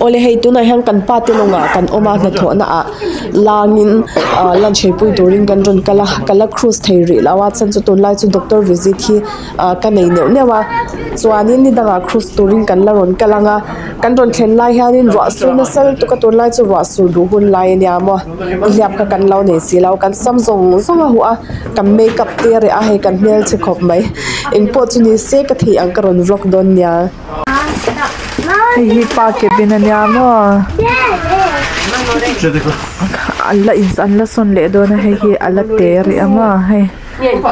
Awle hei tunah hian kan pa te lawngah kan awm a hnathawhna ah langin ah lunch eipui turin kan rawn kal a ka la cruise thei rih lo a chhan chu tunlai chu doctor visit hi ah ka nei neuh neuh a chuanin ni dangah cruise turin kan la rawn kal ang a kan rawn thlen lai hianin ruah sur nasa lutuk a tunlai chu ruah sur duh hun lai a nia maw nihliap kha kan lo nei si lo kan sam zawng zawng a huh a kan makeup te a reh a hei kan hmelchhe khawp mai engpawh chu ni se ka theih ang ka rawn vlog dawn nia. Hei hi pa cabin a nia maw an la in an la sawn leh dawn a hei hi a la te rih ang a hei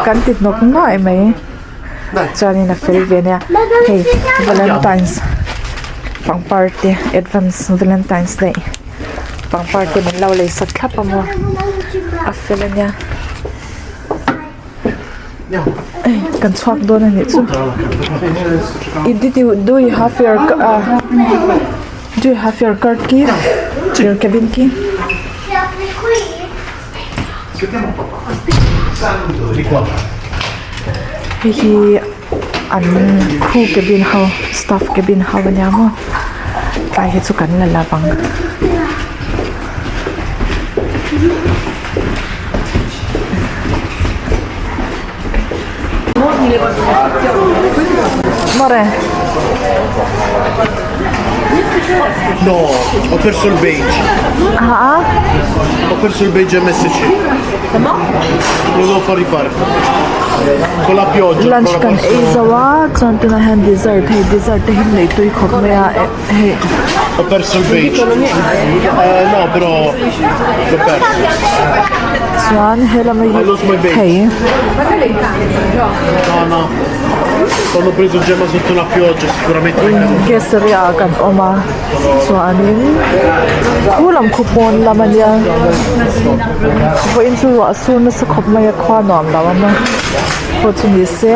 kan ti hnawk nuai mai chuanin a fel ve ania hei valentines pangpar te advance valentines daih pangpar te min lo lei sak thlap a maw a fel a nia. Kan chhuak dawn a nih chu did you do you have your ah do you have your card key your cabin key hei hi an crew cabin ho staff cabin ho a nia maw tlai hi chu kan la la vang. More. No, ho perso il badge. Ah? Ho perso il badge MSC. Lo devo far rifare. Con la pioggia. Lunch ancora kan posso- ei zo a chuan tunah hian dessert hei dessert te hi nei tui khawp mai a eh hei Ho perso il badge. Eh no, però l'ho perso. Chuan helama I hi lost my badge. thei. No, no. Quando ho preso Gemma sotto la pioggia, sicuramente mi è caduto. Kesaria ah kan awm a chuanin khu lam khu pawn lam a nia vawiin chu ruah sur nasa khawp mai a khua nuam lo a maw pawh chu ni se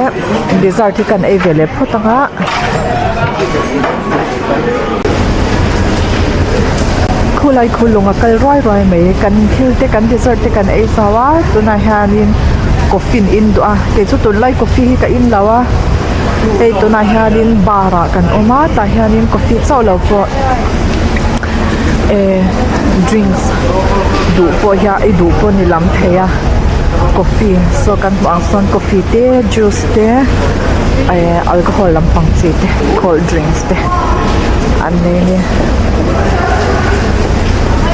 dessert hi kan ei ve leh phawt ang a. Khulai khu lung a kal ruai ruai mai kan thil te kan dessert te kan ei zau a tunah hianin coffee an in duh a kei chu tunlai coffee hi ka in lo a hei tunah hianin bar ah kan awm a tah hianin coffee chauh lo pawh eh drinks duh pawh hian i duh pawh ni lam thei a coffee saw kan hmuh ang sawn coffee te juice te eh alcohol lampang chi te cold drinks te an nei a ni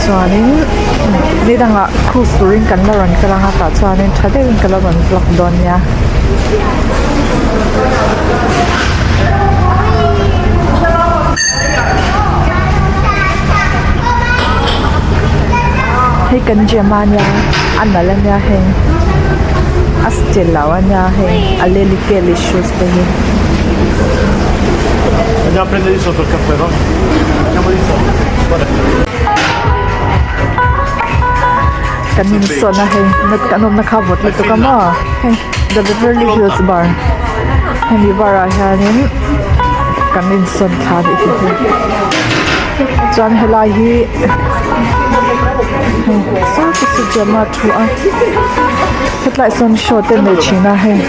chuanin ni dangah cruise turin kan la rawn kal ang a tah chuanin tha deuhin ka la rawn vlog dawn nia. Hei kan gym a nia a nalh a nia hei a style lo a nia hei a leli keli shoes te hi. Andiamo a prendere di sotto il caffè, va? Andiamo di sotto. Guarda. Kan insawn a hei kan awmna kha vawt lutuk a maw hei the Beverly Hills bar hemi bar ah hianin kan insawn thla anih hi chuan helai hi hei saw te chu gym a thu a hetlai sawn show te nei thin a hei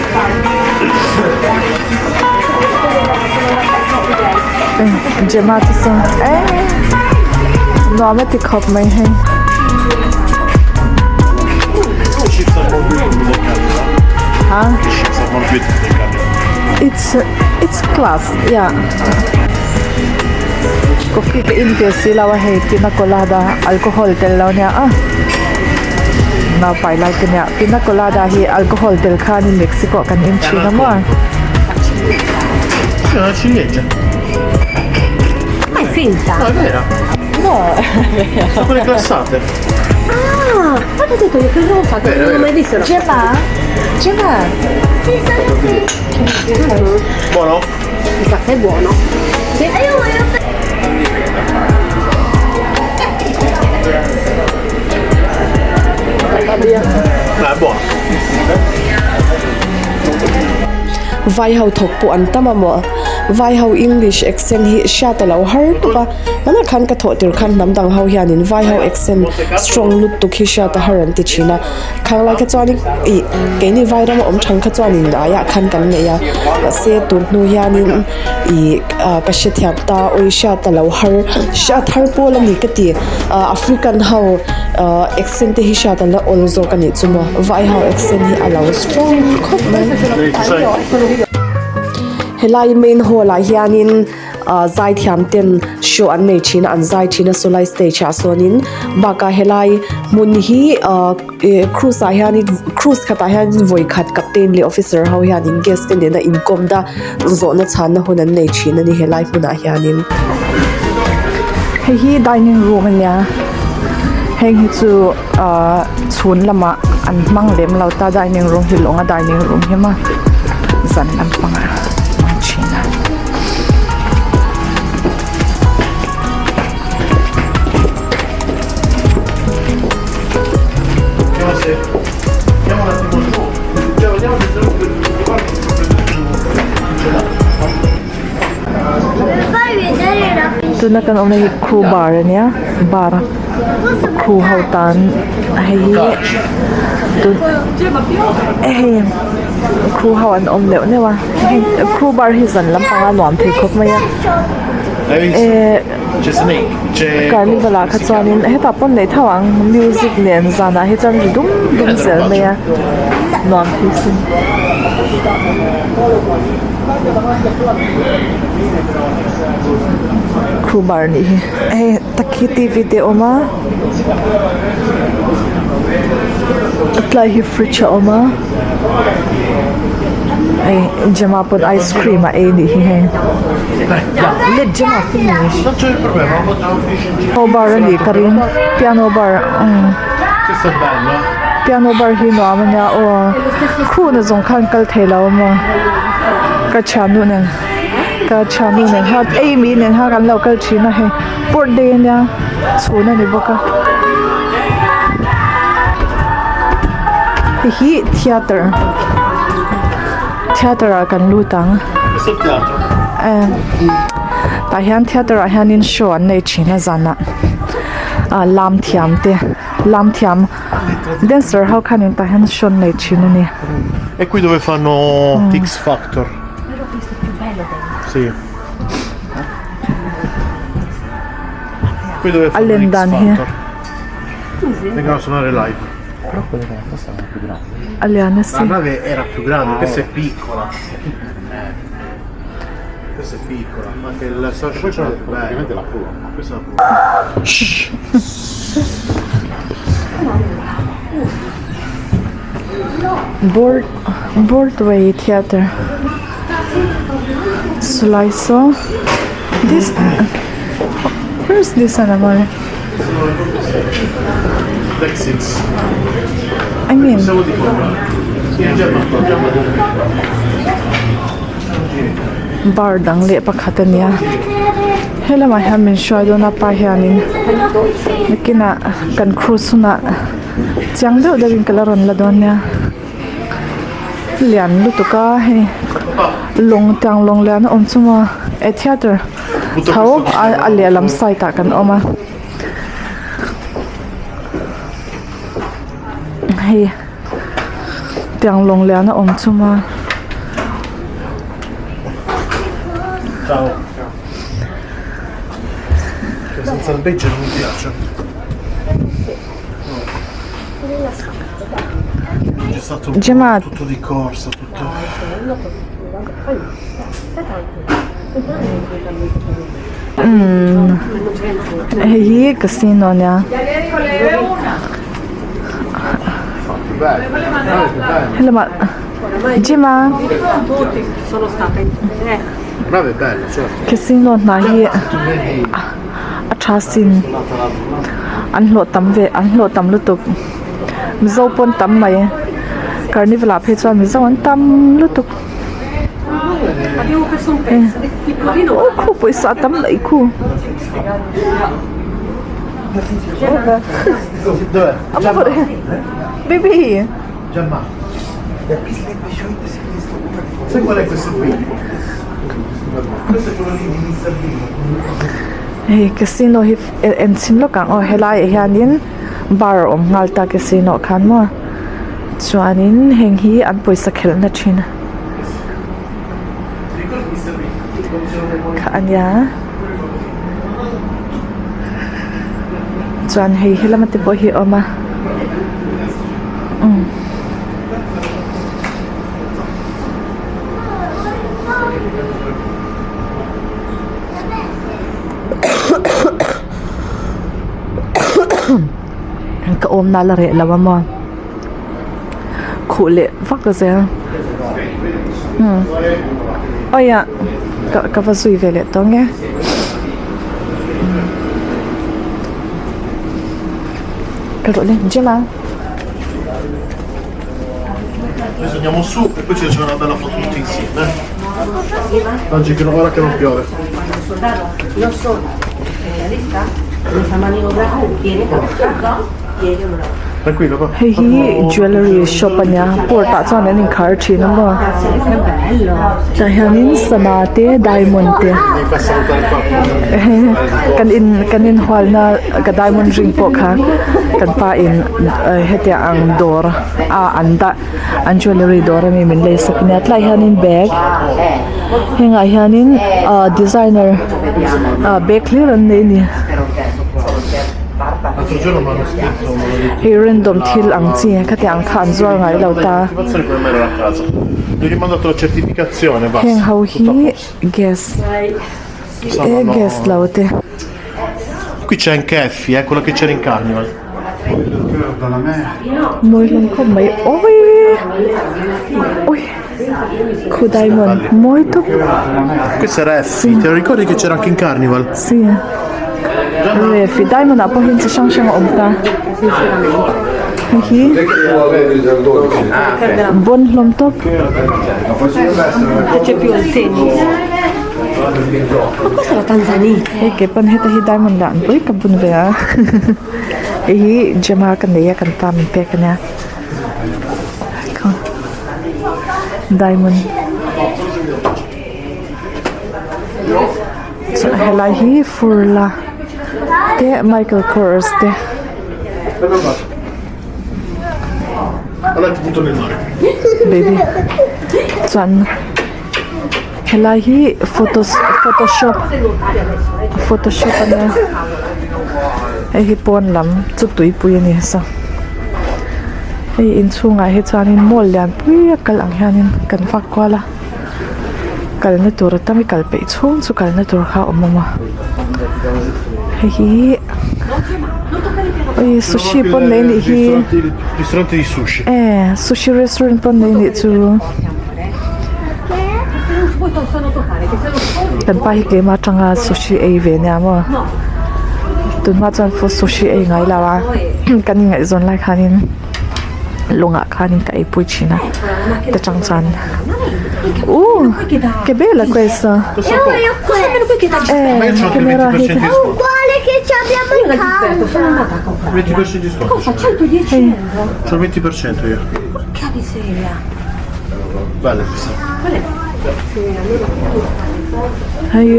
Gemma chu sawn eee nuam a ti khawp mai hei. Ha? It's it's class yeah coffee te in ve si lo a hei pina colada alcohol tel lo nia a naupai lai te nia pina colada hi alcohol tel khanin Mexico ah kan in thin a maw. Sì, è una ciliegia. Ma è finta! No, è vera. No, è vera. Sono quelle glassate. Ah, ma ti ho detto io che rosa, che non l'ho mai visto. Gemma? Gemma? Sì, sono qui. Buono? Il caffè è buono. Sì. E io voglio... No, è buono. Vai ho thawk pawh an tam a maw? Vai ho English accent hi hriat a lo har tawp a. Hmanah khan ka thawh tir khan hnam dang ho hianin vai ho accent strong lutuk hi hriat a har an ti thin a. Khang lai kha chuanin ih keini vai rama awm thang kha chuanin aiah khan kan nei a mahse tun hnu hianin ih ah ka hrethiam ta awi hriat a lo har hriat har pawl a ni ka ti ah African ho ah accent te hi hriat a la awl zawk a nih chu maw vai ho accent hi a lo strong khawp mai. Helai main hall ah hianin. ah zaithiam ten show an nei thin a an zai thin a saw lai stage ah sawnin bakah helai hmun hi ah ih cruise ah hianin cruise khatah hianin vawi khat captain leh officer ho hianin guest te nena inkawm na zawhna chhanna hun an nei thin a ni helai hmunah hianin. Hei hi dining room a nia heng hi chu ah chhun lamah an hmang lem lo ta dining room hi lawng a dining room hi maw zan lampangah hmang thin a. Tuna kan awmna hi crew bar a nia bar crew ho tan hei hi tun hei crew ho an awm neuh neuh a hei crew bar hi zan lampang a nuam thei khawp mai a ehh carnival ah kha chuanin hetah pawh an neih tho ang music nen zanah hi chuan ri dum dum zel mai a nuam thei sin. Crew bar nih hi hei takhi t v te a awm a tlai hi fridge a awm a hei Gemma pawn ice cream a ei nih hi hei let Gemma finish piano bar a nih ka ring piano bar umm piano bar hi nuam a nia aw crew na zawng khan kal thei lo a maw ka thiannu nen ka thiannu nen hian ei mi nen hian kan lo kal thin a hei port day a nia chhun a ni bawk a hei hi theatre theatre ah kan lut ang tah hian theatre ah hianin show an nei thin a zanah ah lam thiam te lam thiam. Dancer ho khanin tah hian show an nei thin a ni. E qui dove fanno X Factor. Sì. Qui dove fanno len X dan hi. Factor. Vengono a suonare live. Però quella della fossa era più grande. A lian a La si. nave era più grande, questa è piccola. Questa è piccola, ma anche il Sunshine è più bello. la prua. Questa è la prua. Board Broadway theatre chulai saw this where is this one amore I mean bar dang leh pakhat a nia helamah hian min hruai dawn a pa hianin nakinah kan cruise hunah chiang deuh deuhin ka la rawn la dawn nia lian lutuk a hei lawng tiang lawng lian a awm chu maw e theatre tho a lehlam side ah kan awm a hei. Tiang lawng lian a awm chum a. Ciao. Senza il badge non mi piace. C'è stato un Gemma. po' tutto di corsa, tutto. Umm hei hi casino ania. Helamah gym a casino hna hi a tha sin an hlawh tam ve an hlawh tam lutuk mizo pawn tam mai carnival ah phei chuan mizo an tam lutuk aw khu pawisa a tam daih khu. Baby. Hei casino hi en chhin lawk ang aw helaiah hianin bar a awm nghal ta casino ah khan maw chuanin heng hi an pawisa khelhna thin kha a nia chuan hei helama te pawh hi a awm a umm. Ka awmna la reh lo a maw khuh leh vak zel umm awiah ka ka va zui ve leh tawh nge ka rawh le gym a. Adesso andiamo su e poi ci facciamo una bella foto tutti insieme. Oggi che ora che non piove. Tranquillo, va. Hei hi jewellery shop a nia port ah chuan an inkhar thin a maw tah hianin sana te diamond te kan in kan inhualna ka diamond ring pawh kha kan pa in hetiang ang dawr a an dah an jewellery dawr ami min lei sak ania tlaiah hianin bag hengah hianin ah designer ah bag hlir an nei a ni hei random thil ang chi khatiang kha an zuar ngai lo ta heng ho hi gas e gas lo te. Qui c'è anche Effie, eh, quella che c'era in Carnival. Mawi hlawm khawp mai awii ui khu diamond mawi tawp. Questa era Effie, te lo ricordi che c'era anche in Carnival? Si Effie diamond ah pawh hian chi hrang hrang a awm ta hei hi bawn hlawm tawp. Hei ke pawn heta hi diamond lah ang pui ka bun ve a hei hi gem a ka nei a kan pa min pek ania diamond chuan helai hi furla te michael kors te. Baby chuan. Helai hi photo photoshop photoshop a nia hei hi pawn lam chu tuipui a ni sa hei inchhungah hi chuanin mall lian pui a kal ang hianin kan vak kual a kalna tur a tam i kal peih chhung chu kalna tur kha a awm awm a hei hi ui sushi pawn nei anih hi e sushi restaurant pawn nei anih chu. Kan pa hi keimah atanga sushi ei ve nia maw tunhma chuan fu sushi ei ngai lo a kan inngaihzawn lai khanin lungah khanin ka eipui thin a ta chang chuan uh che bella questa eh camera hi hei. Hei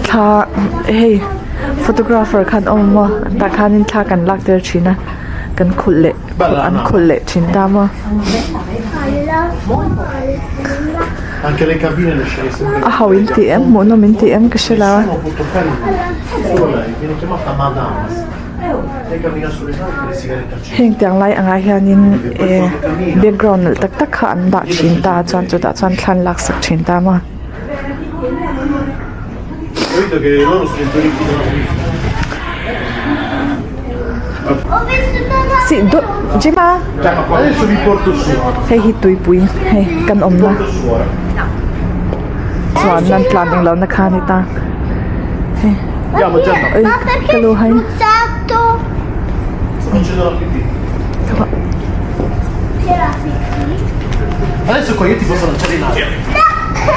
thla hei photographer khan a awm a tah khanin thla kan lak tir thin a kan khulh leh an khulh leh thin ta maw. A ho in tih em hmuhnawm in tih em ka hre lo a. Heng tiang lai angah hianin eh background nalh tak tak kha an dah thin ta chuan chutah chuan thla an laksak thin ta maw. Sih dawt Gemma hei hi tuipui hei kan awmna chuan nan tlan englo na kha a ni ta hei. Ka lu hai.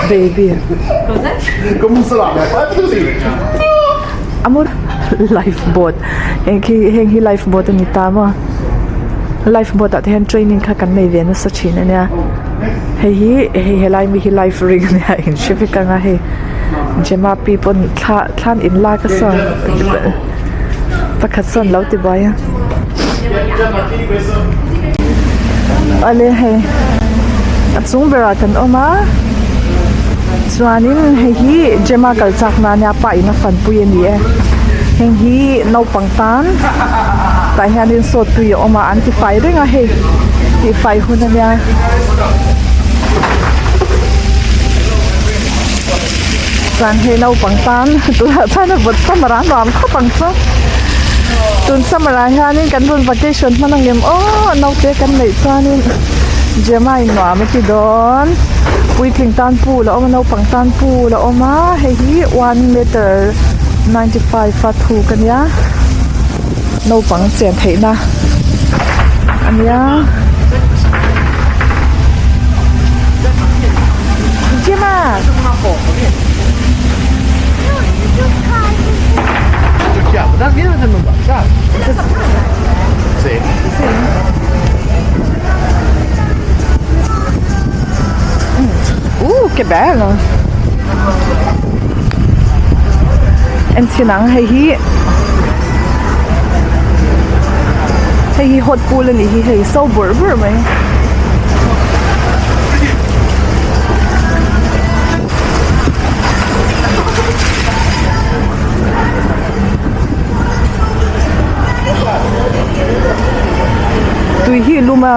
Baby. Amor life boat heng khi heng hi life boat a ni ta maw life boat ah te hian training kha kan nei ve nasa thin a nia hei hi hei helai mi hi life ring a nia in hre vek ang a hei. Gemma pi pawn thla thlan in lak a sawn pakhat sawn lo ti buai a awle hei a chung berah kan awm a chuanin hei hi Gemma kal chak na ania pa in a fanpui a ni e heng hi naupang tan tah hianin saw tui a awm a an ti fai reng a hei tihfai hun ania. Chuan hei naupang tan tunah chuan a vawt summer ah nuam khawp ang chu tun summer ah hianin kan rawn vacation hman ang em aw naute kan neih chuanin Gemma in nuam a ti dawn puitling tan pool a awm a naupang tan pool a awm a hei hi one meter 95 a thuk a nia naupang chen theihna a nia. Gemma! Uh, che bello! Enchhin ang hei hi hei hi hot pool a nih hi hei so bawrh bawrh mai. Tui hi lum a.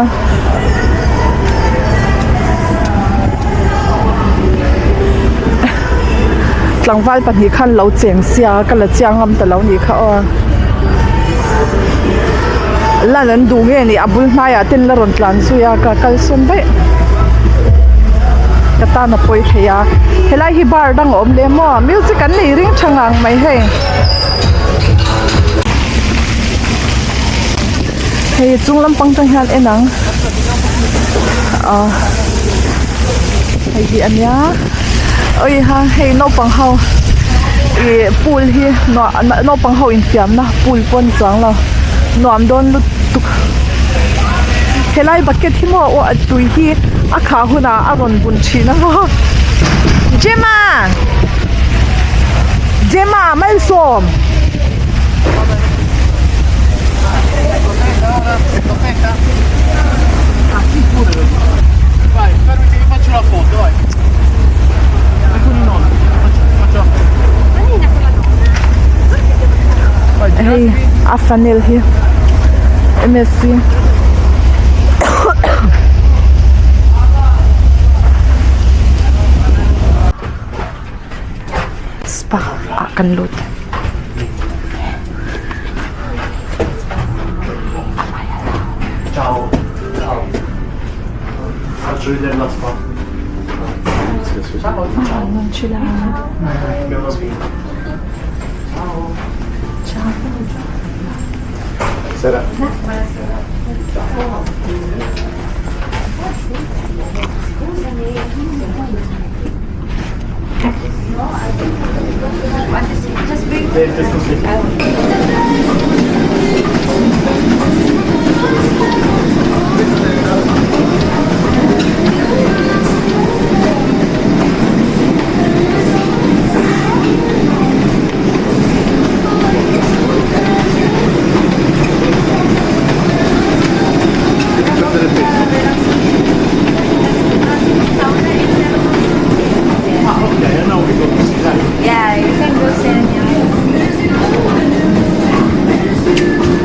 Tlangval pahnih khan lo cheng sia ka la chiang ngam ta lo nih kha aw. Lan an duh nge ni a bul hnaiah ten la rawn tlan zui a ka kal sawn daih. Ka tan a pawi thei a helai hi bar dang a awm lem maw music an nei ring tha ngang mai hei. Hei chung lampang tang hian en ang ah hei hi a nia awi ha hei naupang ho ih pool hi naupang ho infiamna pool pawh a ni chuang lo nuam dawn lutuk helai bucket hi maw aw tui hi a khah hunah a rawn bun thin a maw Gemma Gemma Malsawm. Hei a funnel hi msc spa ah kan lut.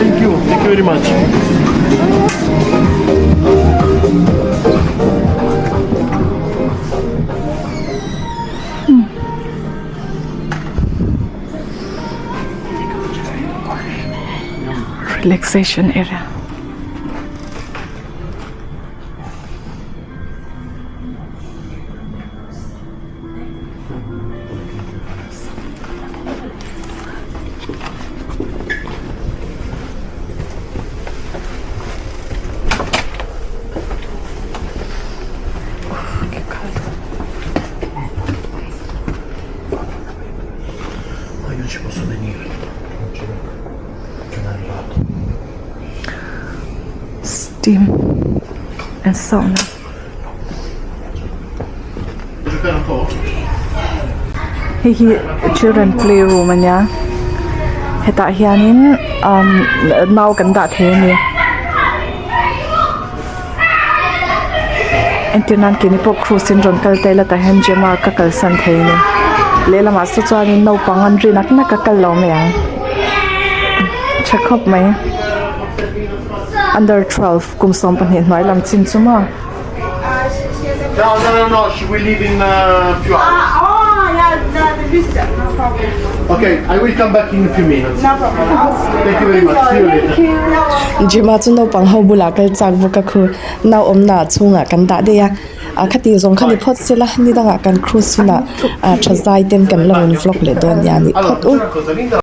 Thank you, thank you very much. Relaxation area. Ma io non ci posso venire. Non ci vengo. Sono arrivato. Steam and sauna. Giocare un po'? Hei hi children play room a nia hetah hianin umm nau kan dah thei a ni entir nan keini pawh cruise in rawn kal ta ila tah hian Gemma ka kalsan thei a ni lehlamah saw chuanin naupang an ri nak nak a kal lo mai ang tha khawp mai under 12 kum 12 hnuai lam chin chu maw. No, no, no, no, she will leave in a few hours. Oh, yeah, the, the visitor. No problem. Okay, I will come back in a few minutes. No problem. Thank you very much. See you later. Gemma chu naupang ho bulah kal chak bawk a khu nau awmna chhungah kan dah daih a ah khati zawng kha ni phawt sela ni dangah kan cruise hunah ah tha zai ten kan la rawn vlog leh dawn nia ni Allora, phawt u. facciamo una cosa, Linda.